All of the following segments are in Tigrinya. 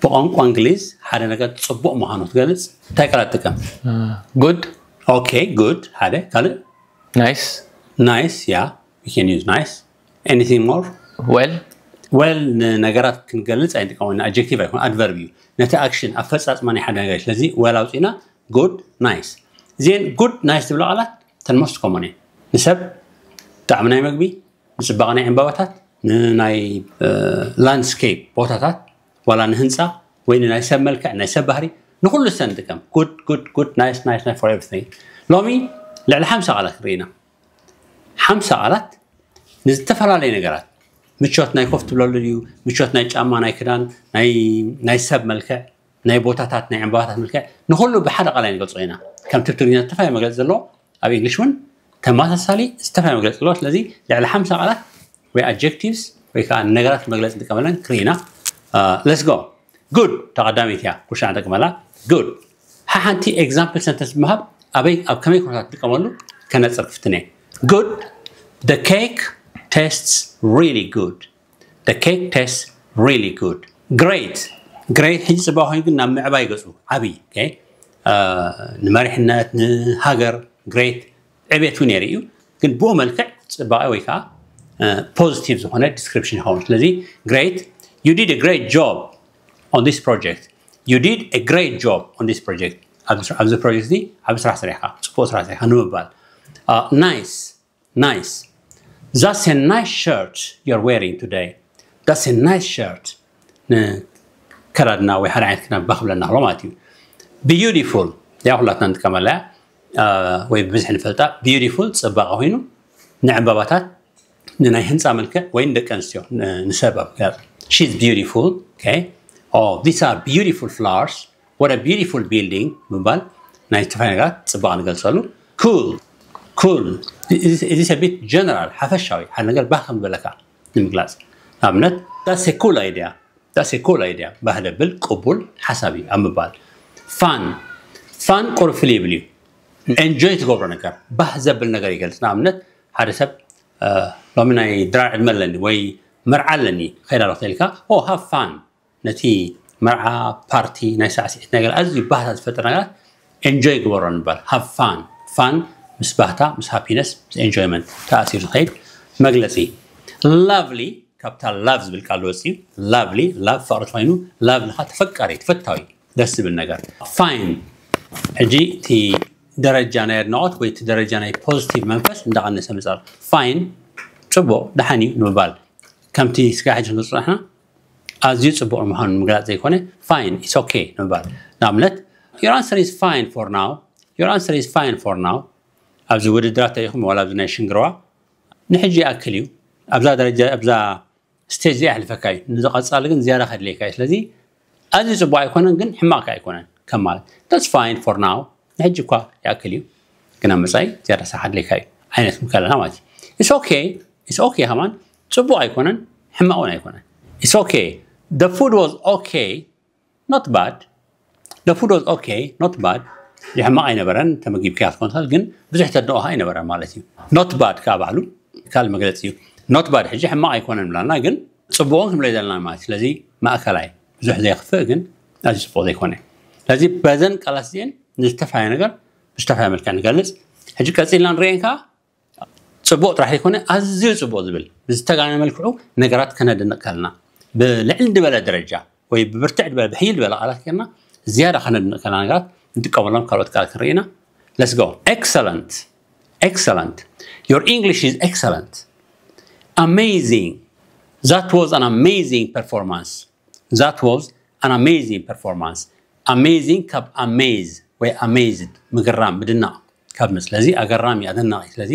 ብቋንቋ እንግሊዝ ሓደ ነገር ጽቡቕ ምዃኑ ክትገልጽ እንታይ ቃላት ትጥቀም? Good. Okay, good ሓደ። ካልእ? Nice. Nice, yeah, we can use nice. Anything more? Well. Well ንነገራት ክንገልጽ ኣይንጥቀመሉ። Adjective ኣይኮን፣ adverb እዩ። ነቲ action ኣፈጻጽማ ናይ ሓደ ነገር። ስለዚ well ኣውጺና፣ good፣ nice። እዚን good፣ nice ዝብላ ቃላት ተንመስት ኮመን እየ። ንሰብ ጣዕሚ ናይ መግቢ፣ ንጽባቐ ናይ ዕምባባታት፣ ንናይ landscape ቦታታት፣ ዋላ ንህንፃ ወይ ንናይ ሰብ መልክዕ፣ ናይ ሰብ ባህሪ፣ ንኩሉ ሰ ንጥቀም። Good, good, good, nice, nice, nice for everything። ሎሚ ልዕሊ ሓምሳ ቃላት ንርኢ ኢና። ሓምሳ ቃላት ንዝተፈላለዩ ነገራት፣ ምቾት ናይ ኮፍ ትብለሉ ድዩ፣ ምቾት ናይ ጫማ፣ ናይ ክዳን፣ ናይ ሰብ መልክዕ፣ ናይ ቦታታት፣ ናይ ዕምባባታት መልክዕ፣ ንኩሉ ብሓደ ቃል ኣይንገልጾ ኢና። ከምቲ ትግርኛ ዝተፈላለዩ መግለፂ ዘለዎ፣ ኣብ English እውን ተመሳሳሊ ዝተፈላለዩ መግለፂ ዘለዎ። ስለዚ ልዕሊ ሓምሳ ቃላት ወይ adjectives ወይ ከዓ ነገራት መግለፂ ንጥቀመለን ክርኢ ኢና። Let's go። Good ተቐዳሚት እያ፣ ኩሻ ንጠቅመላ። Good ሓሓንቲ example sentence ብምሃብ ኣበይ ኣብ ከመይ ኩነታት ንጥቀመሉ ከነፅር ክፍትን እየ። Good. The cake tastes really good. The cake tastes really good. Great. Great ሕጂ ፅባቐ ኮይኑ ግን ናብ ምዕባይ ገፁ ዓብይ። ንመሪሕነት፣ ንሃገር great ዕቤት እውን የርኢ እዩ። ግን ብኡ መልክዕ ፅባቐ ወይ ከዓ positive ዝኾነ description ይኸውን። ስለዚ great, you did a great job on this project. You did a great job on this project. ኣብዚ project እዚ ዓቢ ስራሕ ሰሪሕካ፣ ፅቡቅ ስራሕ ሰሪሕካ ንምባል። Nice. Nice. That's a nice shirt you're wearing today. That's a nice shirt. ንከዳድና ወይ ሓደ ዓይነት ክዳን ባህ ክብለና ከሎ ማለት እዩ። Beautiful ያ ኩላትና ንጥቀመላ እያ፣ ወይ ብብዝሒ ንፈልጣ። Beautiful ፅባቐ ኮይኑ ንዕምባባታት፣ ንናይ ህንፃ መልክዕ ወይ ንደቂ ኣንስትዮ፣ ንሰብ ኣብ ገር። She's beautiful. Okay. Oh, these are beautiful flowers. What a beautiful building ምባል ናይ ዝተፈላለዩ ነገራት ፅባቐ ንገልፀሉ። Cool. Cool እዚ ሰቢት general ሓፈሻዊ ሓደ ነገር ባህ ከም ዝበለካ ንምግላፅ። ንኣብነት that's a cool idea. That's a cool idea ባህ ደብል ቅቡል ሓሳብ እዩ ኣብ ምባል። Fun. Fun ቁሩብ ፍልይ ይብል እዩ። Enjoy ትገብሮ ነገር፣ ባህ ዘብል ነገር ይገልፅ። ንኣብነት ሓደ ሰብ ሎሚ ናይ ድራር ዕድመ ኣለኒ ወይ መርዓ ኣለኒ ከይዳ ዶ ክትልካ፣ oh, have fun። ነቲ መርዓ፣ ፓርቲ፣ ናይ ሳዕስዒት ነገር ኣዝዩ ባህታ ዝፈጥር ነገራት enjoy ግበሮ ንባል። Have fun. Fun ምስ ባህታ፣ ምስ happiness፣ ምስ enjoyment ተኣሲሩ ዝኸይድ መግለፂ። Lovely ካብታ love ዝብል ቃል ዝወፅእ እዩ። Lovely love ፍቕሪ ኮይኑ፣ lovely ከዓ ተፈቃሪ፣ ተፈታዊ፣ ደስ ዝብል ነገር። Fine ሕጂ እቲ ደረጃ ናይ ኣድናቖት ወይ እቲ ደረጃ ናይ positive መንፈስ እንዳቐነሰ ምፃል። Fine ፅቡቕ፣ ደሓን እዩ ንምባል። ከምቲ ስጋ ሕጂ ንፅናሕና ኣዝዩ ፅቡቕ ንምዃኑ ንምግላፅ ዘይኮነ፣ fine, it's okay ንምባል። ንኣብነት your answer is fine for now. Your answer is fine for now። ኣብዚ ውድድራት ተሪኹም ዋላ ኣብዚ ናይ ሽንግርዋ ንሕጂ ይኣክል እዩ። ኣብዛ ደረጃ ኣብዛ stage እዚኣ የሕልፈካ እዩ። ንዝቐፃሊ ግን ዝያዳ ከድልየካ እዩ። ስለዚ ኣዝዩ ፅቡቕ ኣይኮነን ግን ሕማቕ ከ ኣይኮነን ከም ማለት። That's fine for now። ንሕጂ እኳ ይኣክል እዩ ግን ኣብ መፃኢ ዝያዳ ስራሕ ከድልየካ እዩ ዓይነት ክንከለና ማለት እዩ። It's okay. It's okay ከማን ፅቡቕ ኣይኮነን ሕማቕ እውን ኣይኮነን። It's okay. The food was okay, not bad. The food was okay, not bad. ሕማቕ ኣይነበረን፣ ተመጊብካያ ትኾን ትኽእል ግን ብዙሕ ተድንቖ ኣይነበረን ማለት እዩ። Not bad ከዓ ባዕሉ ካልእ መግለፂ እዩ። Not bad ሕጂ ሕማቕ ኣይኮነን ብላና ግን ፅቡቕን ክንብሎ ዘለና ማለት እዩ። ስለዚ ማእከላይ ብዙሕ ዘየኽፍእ ግን ኣዝዩ ፅቡቕ ዘይኮነ። ስለዚ በዘን ቃላት እዚአን ንዝተፈላለየ ነገር ብዝተፈላለየ መልክዕ ንገልፅ። ሕጂ ቀፂልና ንርእየን ከዓ ፅቡቕ ጥራሕ ዘይኮነ ኣዝዩ ፅቡቕ ዝብል ብዝተጋነ መልክዑ ነገራት ከነድንቕ ከለና ብልዕል ዝበለ ደረጃ ወይ ብብርትዕ ዝበለ ብሕይል ዝበለ ቃላት ጌርና ዝያዳ ከነድንቕ ከለና ነገራት ንጥቀመሎም ካልኦት ቃላት ክንርኢ ኢና። Let's go. Excellent. Excellent. Your English is excellent. Amazing. That was an amazing performance. That was an amazing performance. Amazing ካብ amaze ወይ amazed ምግራም ምድናቕ ካብ መፅእ። ስለዚ ኣገራሚ ኣደናቒ። ስለዚ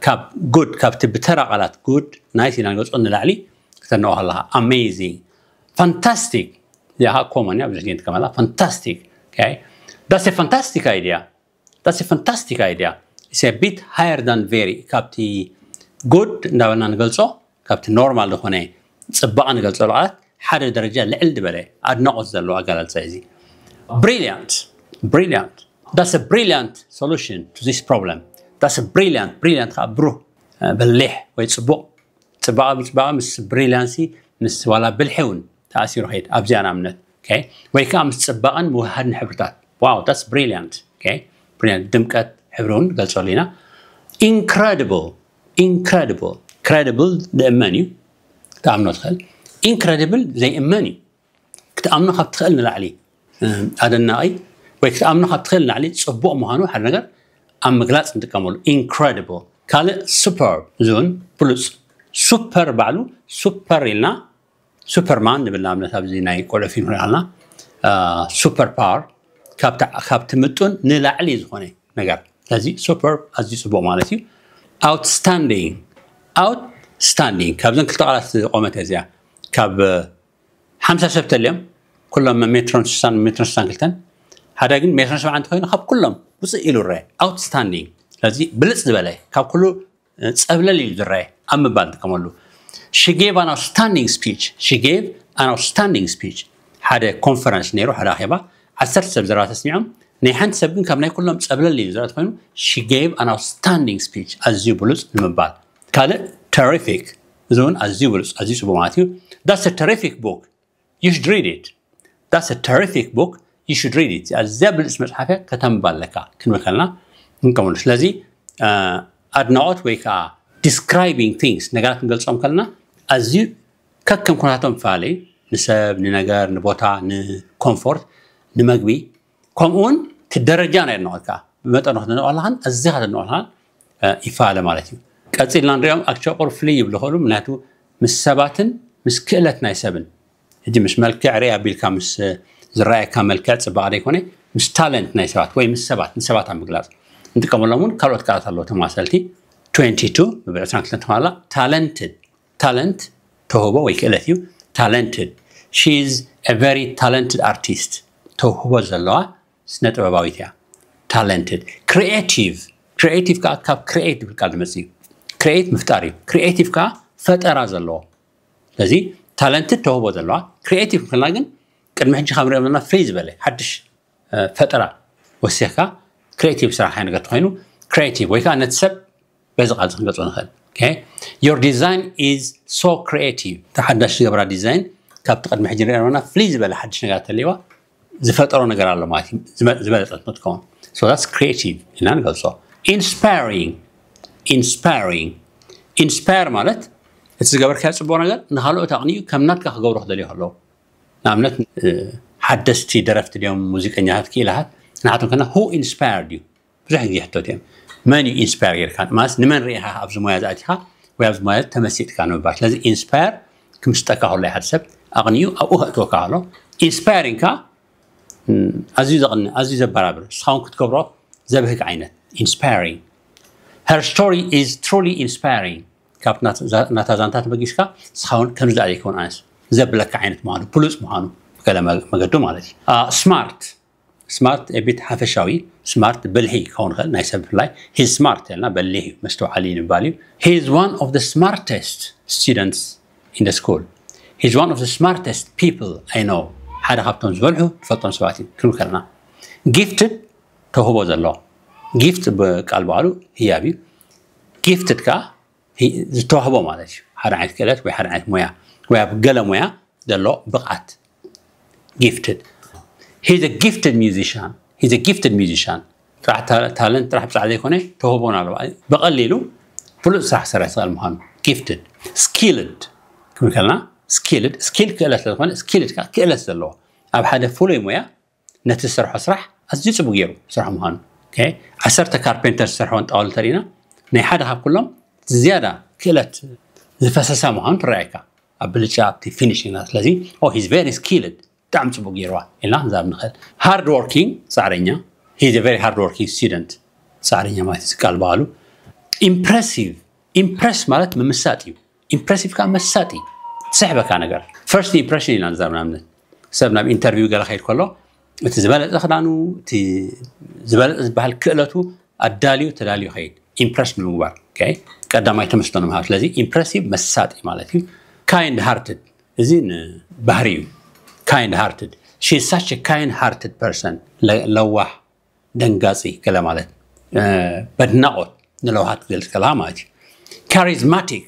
ካብ good ካብቲ ብተራ ቃላት good nice ኢልና ንገልፆ ንላዕሊ ክተድንቖ ከለኻ amazing. Fantastic እዚኣ ከዓ common እያ ብዙሕ ግዜ ንጥቀመላ። Fantastic. Okay. That's a fantastic idea. That's a fantastic idea. It's a bit higher than very. ካብቲ good እንዳበልና ንገልፆ ካብቲ normal ዝኾነ ፅባቐ ንገልፀሉ ቃላት ሓደ ደረጃ ልዕል ዝበለ ኣድናቖት ዘለዎ ኣገላልፃ እዩ እዚ። Brilliant. Brilliant. That's a brilliant solution to this problem. That's a brilliant. Brilliant ከዓ ብሩህ፣ በሊሕ ወይ ፅቡቕ። ፅባቐ ብፅባቐ ምስ brilliancy ምስ ዋላ ብልሒ እውን ተኣሲሩ ኸይድ። ኣብዚኣ ንኣብነት ወይ ከዓ ምስ ፅባቐን ምውሃድን ሕብርታት። Wow, that's brilliant. Brilliant። ድምቀት ሕብሪ እውን ገልፀሉ ኢና። Incredible። Incredible። Credible ዝእመን እዩ፣ ክትኣምኖ ትኽእል። Incredible ዘይእመን እዩ፣ ክትኣምኖ ካብ ትኽእል ንላዕሊ ኣደናቒ ወይ ክትኣምኖ ካብ ትኽእል ንላዕሊ ፅቡቕ ምዃኑ ሓደ ነገር ኣብ ምግላፅ ንጥቀመሉ። Incredible። ካልእ superb፣ እዚ እውን ብሉፅ። Super ባዕሉ፣ super ኢልና ሱፐርማን ንብል ንኣብነት ኣብዚ ናይ ቆልዑ ፊልም ንሪኢ ኣለና። Super power ካብ ትምጡን ንላዕሊ ዝኾነ ነገር። ስለዚ superb ኣዝዩ ፅቡቕ ማለት እዩ። Outstanding። Outstanding ካብዘን ክልተ ቃላት ዝቆመት እዚኣ። ካብ ሓምሳ ሰብ ተልዮም ኩሎም ሜትሮን ስሳን ሜትሮን ስሳን ክልተን ሓደ ግን ሜትሮን ሰብዓ እንተኮይኑ ካብ ኩሎም ውፅእ ኢሉ ረ። Outstanding። ስለዚ ብልፅ ዝበለ ካብ ኩሉ ፀብለል ኢሉ ዝረአ ኣብ ምባል ንጥቀመሉ። She gave an outstanding speech። She gave an outstanding speech። ሓደ ኮንፈረንስ ነይሩ፣ ሓደ ኣኼባ፣ ዓሰርተ ሰብ ዘረባ ተስሚዖም፣ ናይ ሓንቲ ሰብ ግን ካብ ናይ ኩሎም ፀብለል ኢሉ ዝረአ ኮይኑ፣ She gave an outstanding speech። ኣዝዩ ብሉፅ ንምባል። ካልእ terrific፣ እዚ እውን ኣዝዩ ብሉፅ፣ ኣዝዩ ፅቡቅ ማለት እዩ። That's a terrific book። You should read it. That's a terrific book. You should read it. ኣዝያ ብልፅ መፅሓፍ እያ፣ ከተንባ ኣለካ ክንብል ከለና ንቀመሉ። ስለዚ ኣድናቆት ወይ ከዓ describing things፣ ነገራት ክንገልፆም ከለና ኣዝዩ ከከም ኩነታቶም ፈላለዩ፣ ንሰብ፣ ንነገር፣ ንቦታ፣ ንኮምፎርት፣ ንመግቢ፣ ከምኡ እውን እቲ ደረጃ ናይ ኣድናቆትካ ብመጠኑ ክትድንቆ ከለካን ኣዝኻ ክትድንቆ ከለካን ይፈላለ ማለት እዩ። ቀፂልና ንሪኦም። ኣክቸቁር ፍሊ ይብሉ ክእሉ፣ ምክንያቱ ምስ ሰባትን ምስ ክእለት ናይ ሰብን፣ ሕጂ ምስ መልክዕ ርእ ኣቢልካ ምስ ዝረኣየካ መልክዕ ፅባቐ ዘይኮነ፣ ምስ ታለንት ናይ ሰባት ወይ ምስ ሰባት፣ ንሰባት ኣብ ምግላፅ ንጥቀመሎም እውን ካልኦት ቃላት ኣለዉ ተመሳሰልቲ። Twenty two ብዕስራን ክልተን ተማላ። Talented። ታለንት ተውህቦ ወይ ክእለት እዩ። Talented። She is a very talented artist። ተውህቦ ዘለዋ ስነ ጥበባዊት እያ። Talented። Creative። Creative ከዓ ካብ create ዝብል ቃል ዝመፅእ እዩ። Create ምፍጣር እዩ። Creative ከዓ ፈጠራ ዘለዎ። ስለዚ talented ተውህቦ ዘለዋ፣ creative ክልና ግን ቅድሚ ሕጂ ካብ ንሪኦም ዘለና ፍልይ ዝበለ ሓድሽ ፈጠራ ወሲኽካ creative ስራሕ ዓይነት ነገር ተኮይኑ፣ creative ወይ ከዓ ነቲ ሰብ በዚ ቃል ክንገልፆ ንኽእል። Your design is so creative። እቲ ሓዳሽ ዝገብራ ዲዛይን ካብቲ ቅድሚ ሕጂ ንሪኦ ዘለና ፍልይ ዝበለ ሓድሽ ነገር ተልዋ ዝፈጠሮ ነገር ኣሎ ማለት እዩ። ዝበለፀት ንትከውን። So that's creative ኢልና ንገልፆ። Inspiring። Inspiring። Inspire ማለት እቲ ዝገበርካዮ ፅቡቅ ነገር ንካልኦት ኣቕኒኡ ከም ናትካ ክገብሮ ክደልዩ ከለዉ፣ ንኣብነት ሓደስቲ ደረፍቲ ድዮም ሙዚቀኛታት ክኢላታት ንሓቶም ከና who inspired you? ብዙሕ ግዜ ሕቶት እዮም። መን እዩ ኢንስፓየር ጌርካ ማለት ንመን ርኢኻ ኣብዚ ሞያ ዝኣቲኻ ወይ ኣብዚ ሞያ ተመሲጥካ ንምባል። ስለዚ ኢንስፓየር ክምስጠካ ከሎ ሓደ ሰብ ኣቕኒኡ ኣብኡ ከእትወካ ከሎ ኢንስፓየሪንግ ከዓ ኣዝዩ ዘቕንእ ኣዝዩ ዘበራብር እስኻውን ክትገብሮ ዘብህግ ዓይነት ኢንስፓየሪንግ። Her story is truly inspiring። ካብ ናታ ዛንታ ተበጊስካ እስኻውን ከምዚ ዳኣ ዘይከውን ኣነስ ዘብለካ ዓይነት ምዃኑ ብሉፅ ምዃኑ ብገለ መገዱ ማለት እዩ። ስማርት ስማርት ኤቢት ሓፈሻዊ ስማርት ብልሒ ክኸውን ይኽእል ናይ ሰብ ብፍላይ he's smart ኢልና በሊሕ እዩ መስተውዓሊ እዩ ንባል እዩ። He is one of the smartest students in the school. He is one of the smartest people I know። ሓደ ካብቶም ዝበልሑ ዝፈልጦም ሰባት እዩ ክንብል ከለና። Gifted ተውህቦ ዘለዎ። Gift ብቃል በዓሉ ህያብ እዩ። Gifted ከዓ ዝተዋህቦ ማለት እዩ። ሓደ ዓይነት ክእለት ወይ ሓደ ዓይነት ሞያ ወይ ኣብ ገለ ሞያ ዘሎ ብቕዓት። Gifted. He's a gifted musician. He's a gifted musician. ጥራሕ ታለንት ጥራሕ ብፃዕ ዘይኮነ ተውህቦን ኣለዋ። ብቐሊሉ ፍሉጥ ስራሕ ክሰርሕ ዝኽእል ምዃኑ። Gifted. Skilled ክብል ከለና skilled፣ ስኪል ክእለት ስለዝኾነ skilled ከዓ ክእለት ዘለዎ ኣብ ሓደ ፍሉይ ሞያ ነቲ ዝሰርሖ ስራሕ ኣዝዩ ፅቡቅ ገይሩ ዝሰርሖ ምዃኑ። ዓሰርተ ካርፔንተር ዝሰርሖ ጣውላ እንተሪእና ናይ ሓደ ካብ ኩሎም ዝያዳ ክእለት ዝፈሰሳ ምዃኑ ትረኣየካ ኣብ ብልጫ ኣብቲ ፊኒሽንግ። ስለዚ oh he's very skilled ብጣዕሚ ፅቡቅ ገይርዋ ኢልና ክንዛረብ ንኽእል። Hard working ፃዕረኛ። He's a very hard working student። ፃዕረኛ ማለት እዚ ቃል በዓሉ። Impressive። ኢምፕረስ ማለት ምምሳጥ እዩ። ኢምፕረሲቭ ከዓ መሳጢ ትስሕበካ ነገር። First impression ኢና ንዛረብ። ንኣብነት ሰብ ናብ ኢንተርቪው ገለ ከይድ ከሎ እቲ ዝበለፀ ክዳኑ እቲ ዝበለፀ ዝበሃል ክእለቱ ኣዳልዩ ተዳልዩ ከይድ ኢምፕረስ ንምግባር ቀዳማይ ተመስጦ ንምሃብ። ስለዚ ኢምፕረሲቭ መሳጢ ማለት እዩ። Kind hearted እዚ ንባህሪ እዩ። Kind hearted። She is such a kind hearted person። ለዋህ ደንጋፂ ገለ ማለት በድናቆት ንለውሃት ክገልፅ ከለካ ማለት እዩ። Charismatic።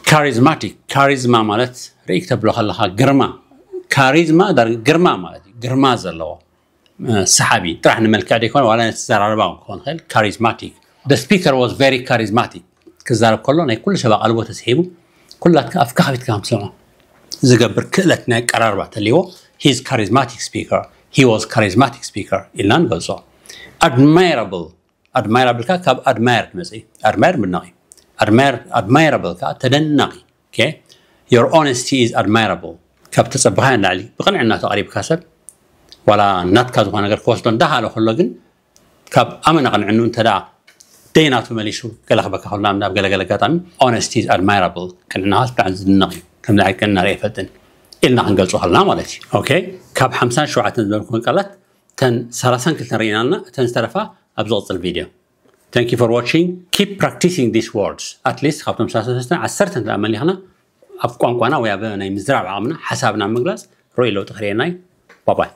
Charismatic ካሪዝማ ማለት ርኢ ክተብሎ ከለካ ግርማ ካሪዝማ ዳር ግርማ ማለት እዩ። ግርማ ዘለዎ ሰሓቢ ጥራሕ ንመልክዕ ደይኮነ ዋላ ነቲ ዘራርባ ክኾን ኽእል። Charismatic. The speaker was very charismatic። ክዛረብ ከሎ ናይ ኩሉ ሰብ ኣቓልቦ ተስሒቡ ኩላትካ ኣፍካ ከፊትካ ከም ትሰምዖ ዝገብር ክእለት ናይ ኣቀራርባ ተልዎ። He's charismatic speaker. He was charismatic speaker ኢልና ንገልጾ። Admirable. Admirable ከ ካብ admire ትመጽእ። Admire ምድናቕ እዩ። Admire admirable ከ ተደናቒ። Okay? Your honesty is admirable። ካብ ተጸበኻዮ ንላዕሊ ብቕንዕና ተቐሪብካ ሰብ ዋላ ናትካ ዝኾነ ነገር ክወስዶ እንዳሃለ ከሎ ግን ካብ ኣመና ቅንዕኑ እንተ ደኣ ደይናቱ መሊሱ ገለ ክበካ ከሎ ናብ ገለገለ ኣጋጣሚ honesty is admirable። ቅንዕና ብጣዕሚ ዝድነቕ እዩ። ከም ላዕሊ ቅንዕና ርኢ ኣይፈልጥን ኢልና ክንገልጾ ከለና ማለት እዩ። Okay? ካብ ሓምሳን ሸውዓተን ዝበልኩን ቃላት እተን ሰላሳን ክልተን ርኢናልና እተን ዝተረፋ ኣብ ዝቕጽል ቪድዮ። Thank you for watching. Keep practicing these words. At least ካብቶም ሰላሳ ሰለስተ ዓሰርተ እንተ መሊኽና ኣብ ቋንቋና ወይ ኣብ ናይ ምዝራብ ዓቕምና ሓሳብና ምግላጽ ርኡይ ለውጢ ክርእየና እዩ። Bye bye.